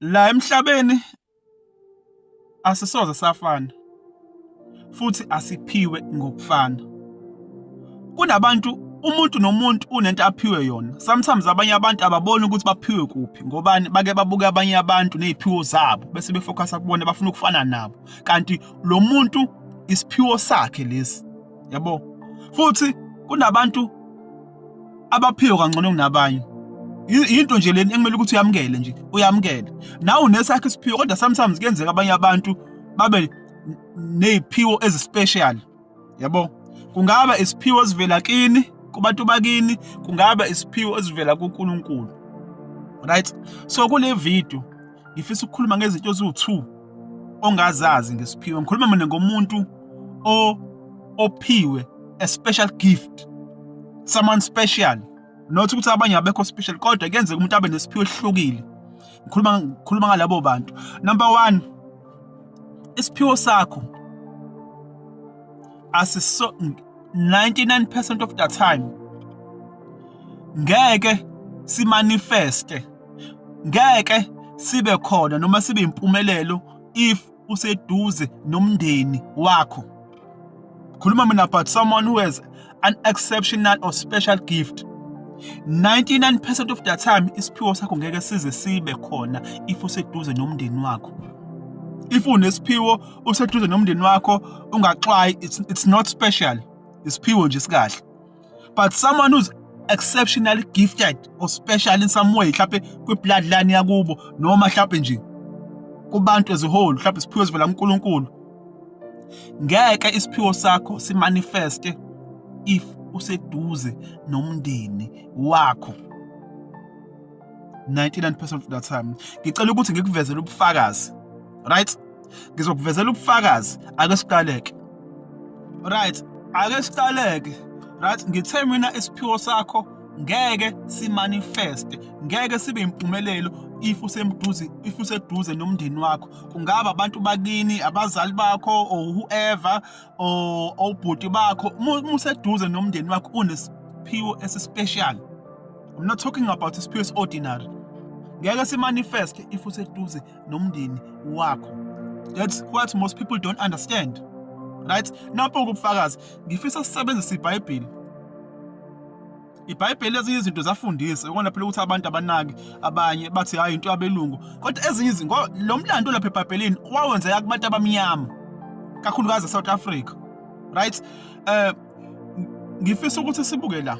La emhlabeni asisoze safana futhi asiphiwe ngokufana. Kunabantu umuntu nomuntu unento aphiwe yona. Sometimes abanye abantu ababoni ukuthi baphiwe kuphi ngobani bake babuke abanye abantu neziphiwo zabo bese befocusa kubona bafuna ukufana nabo. Kanti lo muntu isiphiwo sakhe lesi. Yabo? Futhi kunabantu abaphiwe kangcono kunabanye. Yinto nje leni ekumele ukuthi uyamukele nje, uyamukele. Nawe unesakho isiphiwo kodwa sometimes kuyenzeka abanye abantu babe neziphiwo ezispecial. Yabo? Kungaba isiphiwo esivela kini, kubantu bakini, kungaba isiphiwo esivela kuNkulunkulu. Right? So kule video ngifisa ukukhuluma ngezinto eziwu-2 ongazazi ngesiphiwo. Ngikhuluma mina ngomuntu o ophiwe a special gift. Someone special. Not ukuthi abanye abekho special kodwa kuyenzeka umuntu abe nesiphiwo esihlukile. Ngikhuluma ngalabo bantu. Number 1, isiphiwo sakho asiso 99% of the time ngeke simanifeste, ngeke sibe khona noma sibe impumelelo if useduze nomndeni wakho. Khuluma mina about someone who has an exceptional or special gift. 99% of the time isiphiwo sakho ngeke size sibe khona if useduze nomndeni wakho. If unesiphiwo useduze nomndeni wakho ungaxwayi, it's not special. Isiphiwo nje sikahle. But someone who's exceptionally gifted or special in some way, mhlawumbe kwi-bloodline yakubo noma mhlawumbe nje kubantu as a whole, mhlawumbe isiphiwo esivela kuNkulunkulu, ngeke isiphiwo sakho simanifeste if useduze nomndeni wakho 99% of the time. Ngicela ukuthi ngikuvezele ubufakazi, right? Ngizokuvezela ubufakazi. Ake siqaleke, right? Ake siqaleke, right? Ngithe mina isiphiwo sakho ngeke simanifeste, ngeke sibe impumelelo if usemduze, if useduze nomndeni wakho. Kungaba abantu bakini, abazali bakho or whoever or obhuti bakho. Uma useduze nomndeni wakho unesiphiwo esispecial. I'm not talking about isiphiwo esi-ordinary. Ngeke simanifeste if useduze nomndeni wakho. That's what most people don't understand. Right? Nampo ubufakazi. Ngifisa sisebenzise iBhayibheli. iBhayibheli ezinye izinto zafundisa ikona phela ukuthi abantu abanaki, abanye bathi hayi into yabelungu, kodwa ezinye izinto lo mlando lapha eBhayibhelini wawenzeka kubantu abamnyama kakhulukazi eSouth Africa, right? Ngifisa ukuthi sibuke la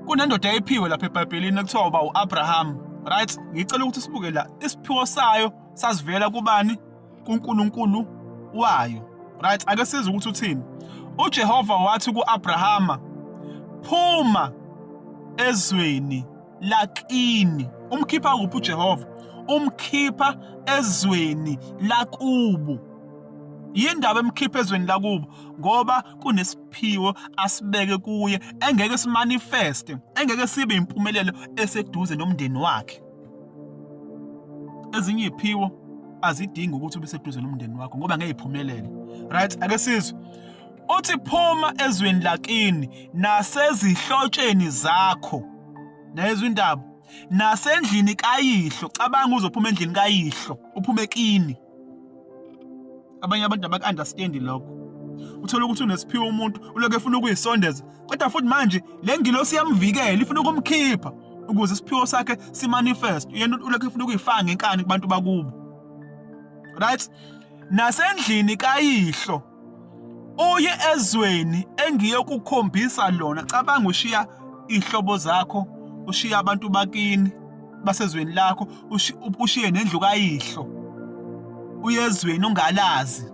kunendoda eyiphiwe lapha eBhayibhelini ekuthiwa uba uAbraham, right? Ngicela ukuthi sibuke la isiphiwo sayo sasivela kubani? KuNkulunkulu wayo, right? Ake sizwe ukuthi uthini. UJehova wathi kuAbrahama, phuma ezweni lakini. Umkhipha kuphi uJehova? Umkhipha ezweni lakubo. Yindaba emkhipha ezweni lakubo? Ngoba kunesiphiwo asibeke kuye engeke simanifeste, engeke sibe impumelelo eseduze nomndeni wakhe. Ezinye iziphiwo azidingi ukuthi ube seduze nomndeni wakho ngoba ngeke iphumelele, right? Ake sizwe uthi phuma ezweni lakini nasezihlotsheni zakho, nayezwa indaba, nasendlini kayihlo. Cabanga uzophuma endlini kayihlo, uphume kini. Abanye abantu abaku-understandi lokho. Uthola ukuthi unesiphiwo umuntu, ulokhu efuna ukuyisondeza, kodwa futhi manje le ngilosi iyamvikela, ifuna ukumkhipha ukuze isiphiwo sakhe simanifest. Yena ulokhu efuna ukuyifaka ngenkani kubantu bakubo, right? Nasendlini kayihlo uye ezweni engiyokukhombisa lona. Cabanga ushiya ihlobo zakho, ushiya abantu bakini basezweni lakho, ushiye nendlu kayihlo, uye ezweni ongalazi.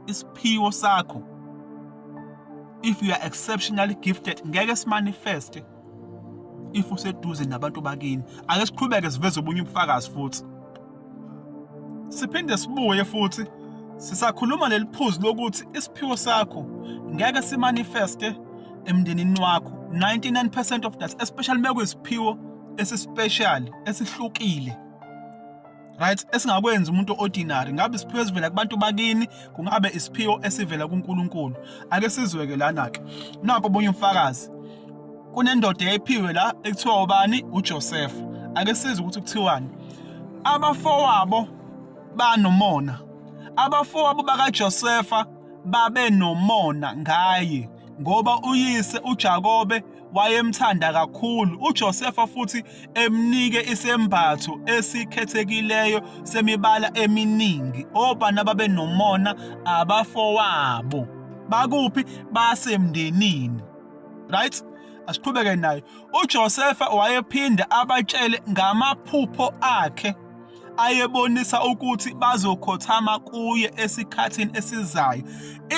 Isiphiwo sakho, if you are exceptionally gifted, ngeke simanifeste if useduze nabantu bakini. Ake siqhubeke siveze obunye ubufakazi futhi siphinde sibuye futhi sisakhuluma leli phuzu lokuthi isiphiwo sakho ngeke simanifeste emndenini wakho 99% of that, especially mekuyisiphiwo esispecial esihlukile, right? Esingakwenzi umuntu ordinary. Ngabe isiphiwo esivela kubantu bakini, kungabe isiphiwo esivela kuNkulunkulu. Ake sizweke lana ke, nampo obunye ubufakazi. Kunendoda eyayiphiwe la ekuthiwa ubani? uJoseph. Ake sizwe ukuthi kuthiwani. Abafowabo banomona. Abafowabo bakaJosefa babe nomona ngaye ngoba uyise uJakobe wayemthanda kakhulu uJosefa futhi emnike isembatho esikhethekileyo semibala eminingi. Obani ababenomona? Abafowabo. Bakuphi? Basemndenini. Right? Asiqhubeke nayo. UJosefa wayephinde abatshele ngamaphupho akhe ayebonisa ukuthi bazokhothama kuye esikhathini esizayo.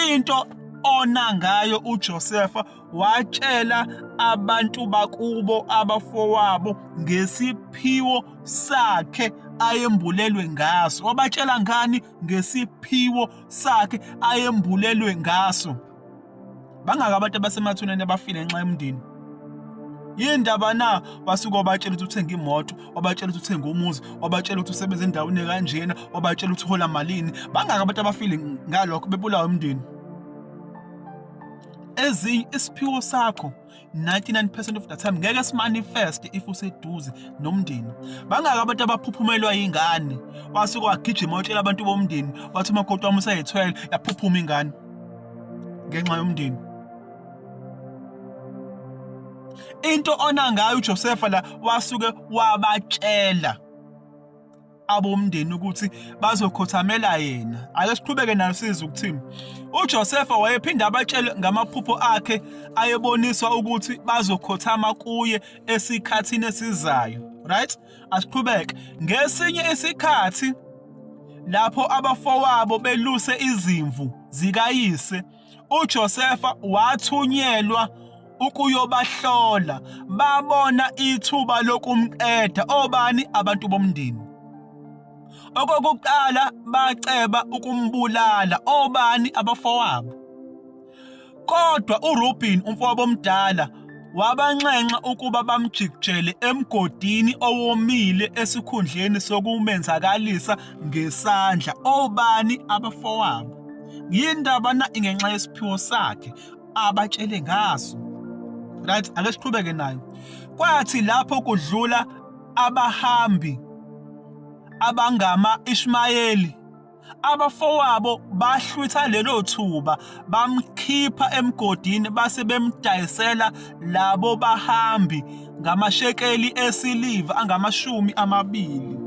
Into ona ngayo uJosefa watshela abantu bakubo abafowabo ngesiphiwo sakhe ayembulelwe ngaso. Wabatshela ngani? Ngesiphiwo sakhe ayembulelwe ngaso. Bangaka abantu abasemathuneni abafile ngenxa yomndeni. Yindaba na? Wasuke wabatshela ukuthi uthenga imoto, wabatshela ukuthi uthenga umuzi, wabatshela ukuthi usebenza endaweni kanjena, wabatshela ukuthi uhola malini. Bangaka abantu abafile ngalokho bebulawa umndeni. Ezinye isiphiwo sakho 99% of the time ngeke simanifest if useduze nomndeni. Bangaka abantu abaphuphumelwa ingane, wasuke wagijima watshela abantu bomndeni, wathi umakoti wami usayethwele, yaphuphuma ingane ngenxa yomndeni. Into ona ngayo uJosefa la wasuke wabatshela abomndeni ukuthi bazokhothamela yena. Ake siqhubeke nayo sizwe ukuthini. UJosefa wayephinde abatshele ngamaphupho akhe ayeboniswa ukuthi bazokhothama kuye esikhathini esizayo. Right? Asiqhubeke. Ngesinye isikhathi lapho abafowabo beluse izimvu zikayise, uJosefa wathunyelwa ukuyobahlola. Babona ithuba lokumqeda. Obani? Abantu bomndeni. Okokuqala baceba ukumbulala. Obani? Abafowabo. Kodwa uRubin umfowabo omdala wabanxenxa ukuba bamjikijele emgodini owomile esikhundleni sokumenzakalisa ngesandla. Obani? Abafowabo. Yindaba na? Ingenxa yesiphiwo sakhe abatshele ngaso. Right, ake siqhubeke nayo. Kwathi lapho kudlula abahambi abangama Ishmayeli, abafowabo bahlwitha lelo thuba bamkhipha emgodini base bemdayisela labo bahambi ngamashekeli esiliva angamashumi amabili.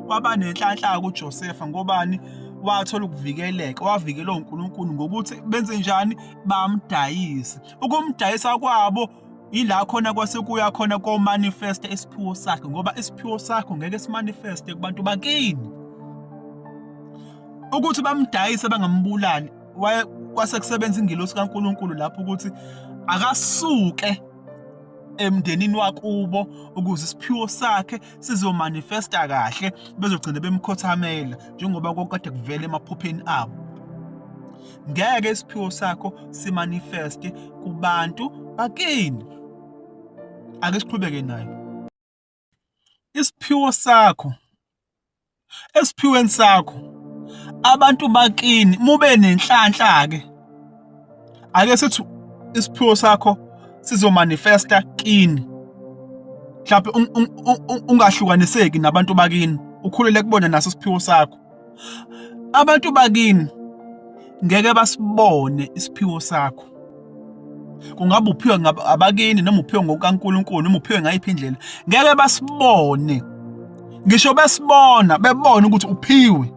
Waba nenhlanhla kuJosefa ngobani? Wathola ukuvikeleka, wavikelwa uNkulunkulu ngokuthi benze njani? Bamdayise. Ukumdayisa kwabo ila khona kwase kuya khona komanifesta isiphiwo sakhe, ngoba isiphiwo sakho ngeke simanifeste kubantu bakini. Ukuthi bamdayise bangambulali, waye kwase kusebenza ingelosi kaNkulunkulu lapho ukuthi akasuke emndenini wakubo ukuze isiphiwo sakhe sizomanifesta kahle, bezogcina bemkhothamela njengoba kokade kuvela emaphupheni abo. Ngeke isiphiwo sakho simanifeste kubantu bakini. Ake siqhubeke nayo. Isiphiwo sakho, esiphiweni sakho abantu bakini mube nenhlanhla ke. Ake sithi isiphiwo sakho sizomanifesta kini, mhlawumbe ungahlukaniseki nabantu bakini, ukhulele kubona naso isiphiwo sakho. Abantu bakini ngeke basibone isiphiwo sakho. Kungabe uphiwe abakini noma uphiwe ngokukaNkulunkulu noma uphiwe ngayiphi indlela, ngeke basibone. Ngisho besibona bebona ukuthi uphiwe,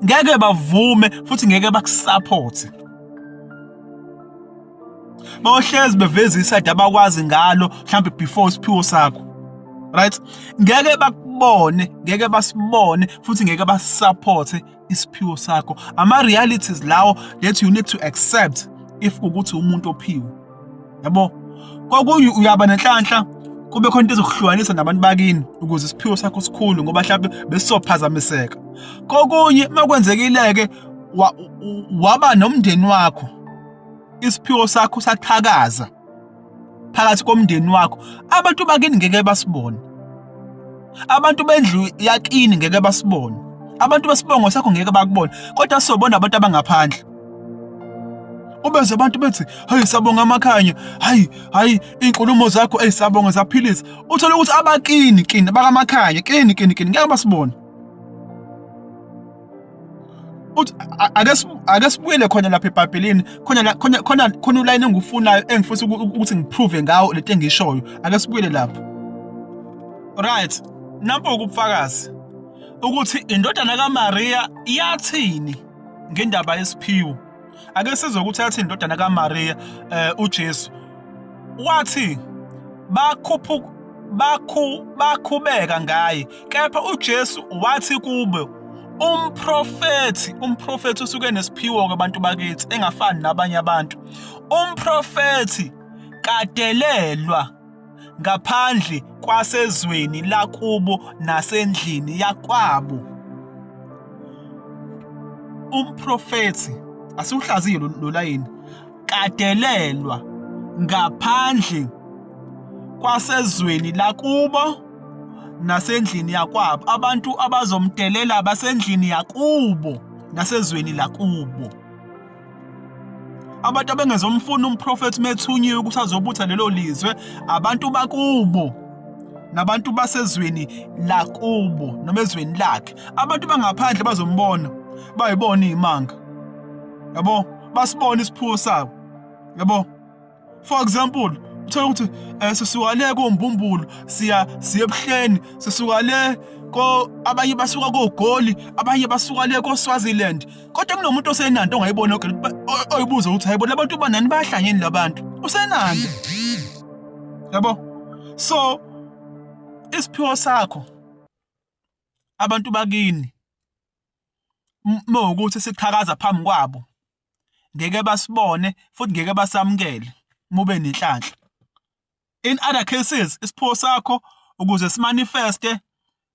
ngeke bavume futhi ngeke bakusupport. Bayohlezi beveza iside abakwazi ngalo mhlawumbe before isiphiwo sakho. Right? Ngeke bakubone, ngeke basibone futhi ngeke basupporte isiphiwo sakho. Ama realities lawo that you need to accept if ukuthi umuntu ophiwe. Yabo? Kokunye uyaba nenhlanhla kube khona into ezokuhlukanisa nabantu bakini ukuze isiphiwo sakho sikhulu, ngoba mhlawumbe besizophazamiseka. Kokunye makwenzekile-ke waba nomndeni wakho, isiphiwo sakho saqhakaza phakathi komndeni wakho, abantu bakini ngeke basibone, abantu bendlu yakini ngeke basibone, abantu besibongo sakho ngeke bakubone, kodwa sizobona abantu abangaphandle. Ubeze abantu bethi, "Hayi sabonga amakhanya, hayi hayi izinkulumo zakho eyisabonga zaphilisa." Uthole ukuthi abakini kini bakamakhanya kini kini kini ngeke basibone. Uthi ake ake sibuyele khona lapha eBhayibhelini khona khona khona khona ulayini engiwufunayo engifisa ukuthi ngiprove ngawo lento engishoyo. Ake sibuyele lapho. Right. Nampo ukubufakazi ukuthi indodana kaMaria yathini ngendaba yesiphiwo. Ake sizwe ukuthi yathi indodana kaMaria eh uJesu wathi bakhuphuka bakhu bakhubeka ngaye kepha uJesu wathi kubo umprofethi umprofethi usuke nesiphiwo ke bantu bakithi engafani nabanye abantu umprofethi kadelelwa ngaphandle kwasezweni lakubo nasendlini yakwabo. Umprofethi asiwuhlaziye lo layini kadelelwa ngaphandle kwasezweni lakubo nasendlini yakwabo. Abantu abazomdelela basendlini yakubo nasezweni lakubo. Abantu abengezomfuna umprofethi methunyiwe ukuthi azobutha lelo lizwe abantu bakubo nabantu basezweni lakubo noma ezweni lakhe. Abantu bangaphandle bazombona bayibona izimanga, yabo, basibona isiphiwo sabo, yabo. For example, uthola ukuthi eh, sisuka le kombumbulu siya siye ebuhleni, sisuka le ko abanye basuka koGoli, abanye basuka le koSwaziland, kodwa kunomuntu osenandi ongayibona oyibuza ukuthi hayibo labantu banani bayahlanyeni labantu usenandi, yabo. So isiphiwo sakho abantu bakini mawukuthi siqhakaza phambi kwabo ngeke basibone futhi ngeke basamukele mube nenhlanhla. In other cases isiphiwo sakho ukuze simanifeste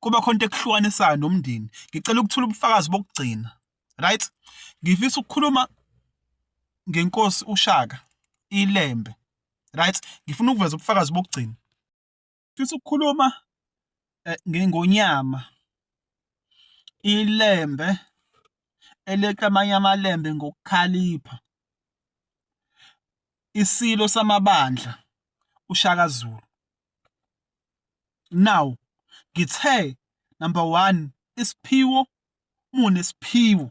kuba khona into ekuhlukanisayo nomndeni. Ngicela ukuthula ubufakazi bokugcina, right? Ngifisa ukukhuluma ngenkosi uShaka iLembe, right? Ngifuna ukuveza ubufakazi bokugcina. Ngifisa ukukhuluma eh, ngengonyama iLembe eleqa amanye amalembe ngokukhalipha. Isilo samabandla uShaka Zulu. Now ngithe number 1 isiphiwo munesiphiwo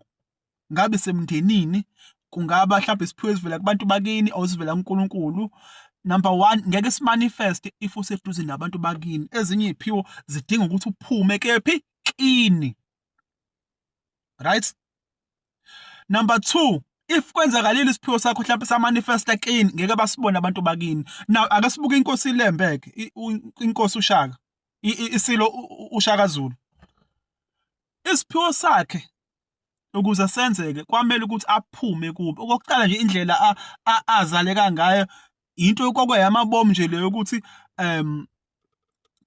ngabe semndenini kungaba mhlawumbe isiphiwo esivela kubantu bakini or sivela kuNkulunkulu. Number 1 ngeke simanifest if useduze nabantu bakini. Ezinye iziphiwo zidinga ukuthi uphume kephi kini, right? Number 2 if kwenzakalile isiphiwo sakho mhlawumbe samanifesta kini ngeke basibone abantu bakini. Now ake sibuke inkosi iLembe ke, inkosi uShaka, isilo uShaka Zulu. Isiphiwo sakhe ukuze senzeke kwamele ukuthi aphume kubo. Okokuqala nje indlela azaleka ngayo into kwakuyamabomu nje leyo ukuthi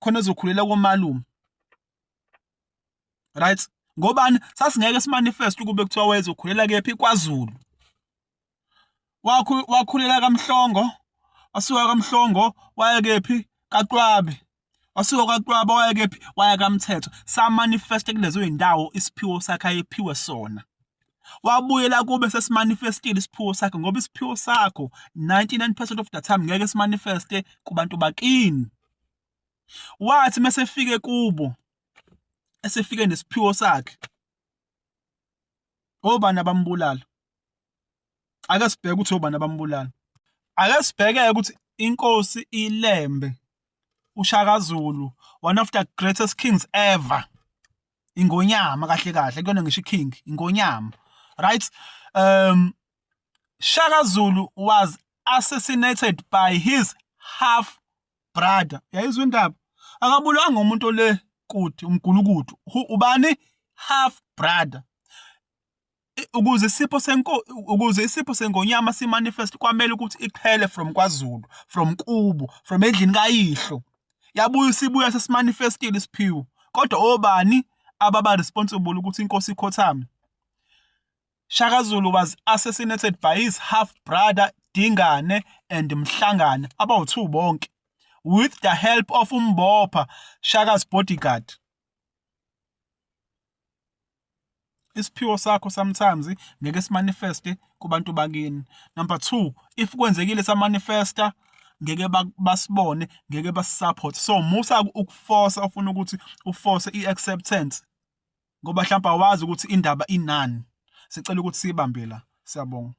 khona ezokhulela komalume, right? Ngobani sasingeke simanifest ukube kuthiwa wayezokhulela kephi kwaZulu. Wakhulela kaMhlongo, wasuka kaMhlongo waya kephi kaQwabe, wasuka kaQwabe waya kephi waya kaMthetho. Samanifest kulezo zindawo isiphiwo sakhe ayephiwe sona. Wabuyela kube sesimanifestile isiphiwo sakhe ngoba isiphiwo sakho 99% of the time ngeke simanifeste kubantu bakini. Wathi mesefike kubo esefike nesiphiwo sakhe obani abambulala? Ake sibheke ukuthi obani abambulala. Ake sibheke ukuthi inkosi iLembe uShaka Zulu, one of the greatest kings ever, ingonyama kahle kahle kuyona ngisho iking, ingonyama, right? Shaka Zulu was assassinated by his half brother. Yayizwa indaba, akabulanga umuntu ole kude umgulukudu, ubani? Half brother. Ukuze isipho senko ukuze isipho sengonyama simanifest kwamele ukuthi iqhele from kwaZulu, from kubo, from endlini kayihlo. Yabuya isibuya sesimanifestile isiphiwo, kodwa obani ababa responsible ukuthi inkosi ikhothame? Shaka Zulu was assassinated by his half brother Dingane and Mhlangana, abawu-2 bonke, with the help of uMbopha, Shaka's bodyguard. Isiphiwo sakho sometimes ngeke simanifeste kubantu bakini. Number 2, if kwenzekile samanifesta ngeke basibone, ngeke basisupport. So musa ukuforce, ufuna ukuthi uforce i-acceptance ngoba mhlawumbe awazi ukuthi indaba inani. Sicela ukuthi siyibambe la. Siyabonga.